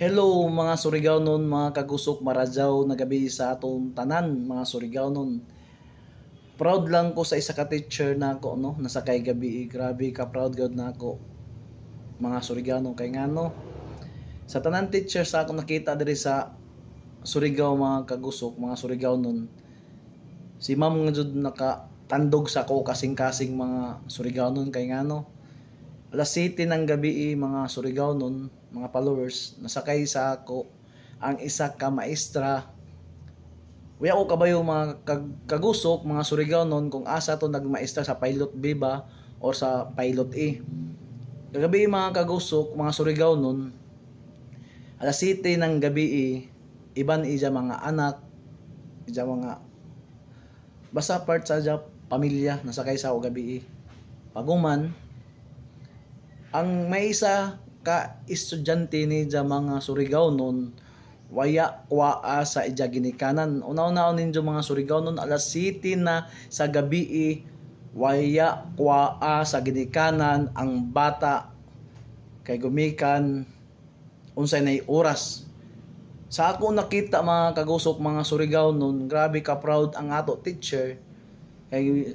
Hello mga Surigaonon, mga kagusok, maradjaw na gabi sa atong tanan, mga Surigaonon. Proud lang ko sa isa ka teacher na ako, no, nasa kay gabi, grabe ka proud gud na ako, mga Surigaonon, kay ngano sa tanan teacher sa ako nakita diri sa Surigao, mga kagusok, mga Surigaonon, si ma'am nga jud nakatandog sa ako kasing-kasing, mga Surigaonon, kay ngano alas 7 ng gabi, mga Surigaonon, mga followers, nasakay sa ako ang isa ka maestra. Wala ko kabayo, mga kagusok, mga Surigaonon, kung asa to nagmaestra, sa Pilot B ba or sa Pilot A. Kagabi, mga kagusok, mga Surigaonon, alas 7 ng gabi, iban ija mga anak, ija mga basta part sa ija pamilya nasakay sa ako gabi. Paguman, ang may isa ka estudyante ni ija, mga Surigaonon, waya kuaa sa ija ginikanan. Una-una ninyo, mga Surigaonon, alas 7 na sa gabi, waya kuaa sa ginikanan ang bata kay gumikan unsay nay oras. Sa ako nakita, mga kagusok, mga Surigaonon, grabe ka proud ang ato teacher kay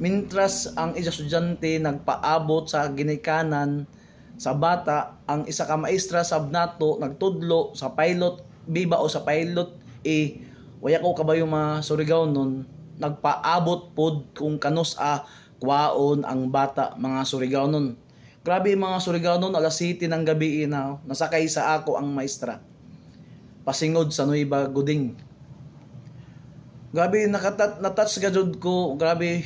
mintras ang isa estudyante nagpaabot sa ginikanan sa bata, ang isa ka maestra sab nato nagtudlo sa Pilot B ba o sa Pilot A, waya ko kabayo, mga Surigaonon, nagpaabot pod kung kanus a kwaon ang bata, mga Surigaonon. Grabe, mga Surigaonon, alas 7 ng gabi na nasakay sa ako ang maestra pasingod sa Nueva Guding. Grabe na-touch gajud ko, grabe,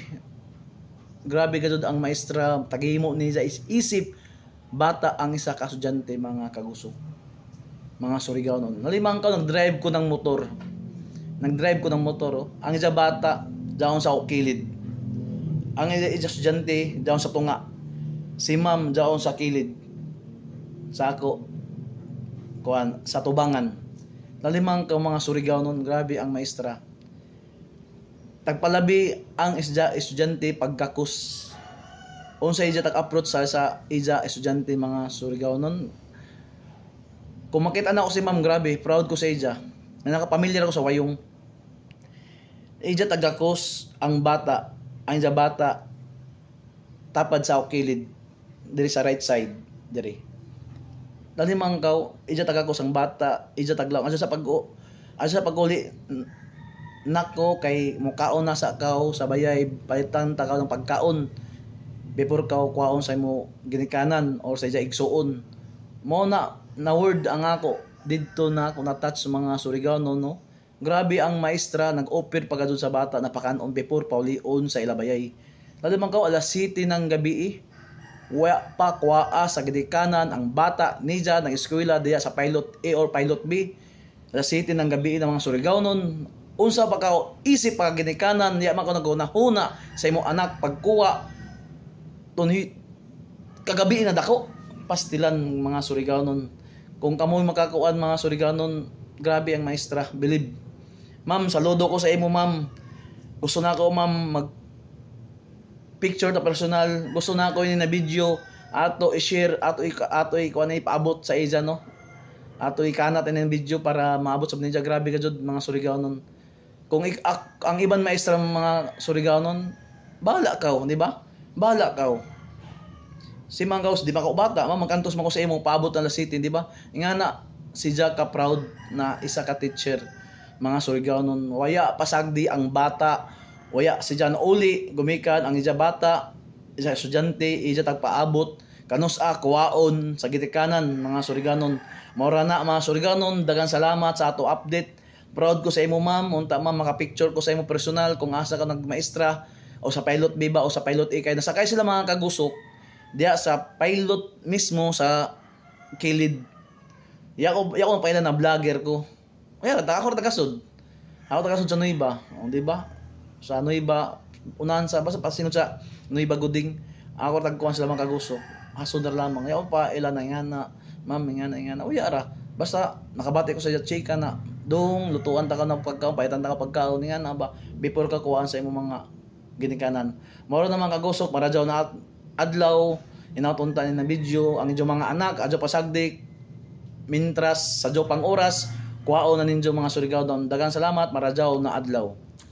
grabe gajud ang maestra, tagimo ni sa isip bata ang isa ka estudyante, mga kagusok, mga Surigaonon. Nalimang ka nag-drive ko ng motor. Nag-drive ko ng motor, oh. Ang isa bata daon sa kilid. Ang isa estudyante daon sa tunga. Si ma'am daon sa kilid. Sa ako kuan sa tubangan. Nalimang ka, mga Surigaonon, grabe ang maestra. Tagpalabi ang isja estudyante pagkakus. Unsa ija tag-approach sa ija estudyante, mga Surigaonon. Kung makita na ako si ma'am, grabe, proud ko sa ija. Na nakapamilyar ako sa wayong. Ija tagakos ang bata, ang ija bata tapad sa kilid diri sa right side diri. Nalimang kaw, ija tagakos ang bata, ija taglaw. Asa sa pag-uli nako kay mukaon na sa kaw sa bayay, palitan ta kaw ng pagkaon before kaw kuhaon sa imo ginikanan or sa ija igsuon. Mo na na word ang ako didto na ako na touch, mga Surigaonon, no. Grabe ang maestra, nag-offer pa sa bata na pakanon before paulion sa ilabayay. Lalo man kaw, alas 7 ng gabi, wa pa kuaa sa ginikanan ang bata nija ng eskwela diya sa Pilot A or Pilot B. Alas 7 ng gabi ng mga Surigaonon, unsa pa ka isip pa ginikanan, diya man ka naghuna sa imong anak pagkuha tunhi kagabi na dako. Pastilan, mga Surigaonon. Kung kamoy makakuan, mga Surigaonon, grabe ang maestra, believe. Ma'am, saludo ko sa imo, ma'am. Gusto na ako, ma'am, mag picture ta personal. Gusto na ako ini na video ato i-share, ato i kuan, ipaabot sa ija, no, ato ikanat ini video para maabot sa ninja. Grabe ka jud, mga Surigaonon. Kung ang iban maestra, mga Surigaonon, bahala kaw, di ba? Bahala kaw. Si Manggaus, di ba ka bata, ma magkantos man ko sa imo paabot na city, di ba? Ingana si Jack ka proud na isa ka teacher, mga Surigaonon. Waya pasagdi ang bata, waya si Jan uli gumikan ang ija bata, isa estudyante, ija tagpaabot kanus a kuwaon sa gitikanan, mga Surigaonon. Maura na, mga Surigaonon, daghang salamat sa ato update. Proud ko sa imo, ma'am. Unta, ma'am, maka-picture ko sa imo personal kung asa ka nagmaestra o sa Pilot B ba o sa Pilot A, kay nasakay sila, mga kagusok, diya sa pilot mismo sa kilid. Ya ko paila na vlogger ko. Kaya ako tagasod. Ako tagasod sa Nueva, o, di ba? Sa Nueva, unahan sa basta pasinod sa Nueva Guding. Ako tagkuan sila, mga kagusok. Hasod na lamang. Ya ko pa ila na ingana, ma'am, ingana ingana. Uy, ara. Basta nakabati ko sa chika na dong lutuan ta ka ng pagkaon, paitan ta ka pagkaon ingana ba before ka kuhaan sa imong mga ginikanan. Moro naman, kagusok, maradyaw na adlaw, inatunta ni na video ang inyong mga anak adyo pasagdik. Mintras sa jopang oras, kuhaon na ninyo, mga Surigao. Daghang salamat, marajaw na adlaw.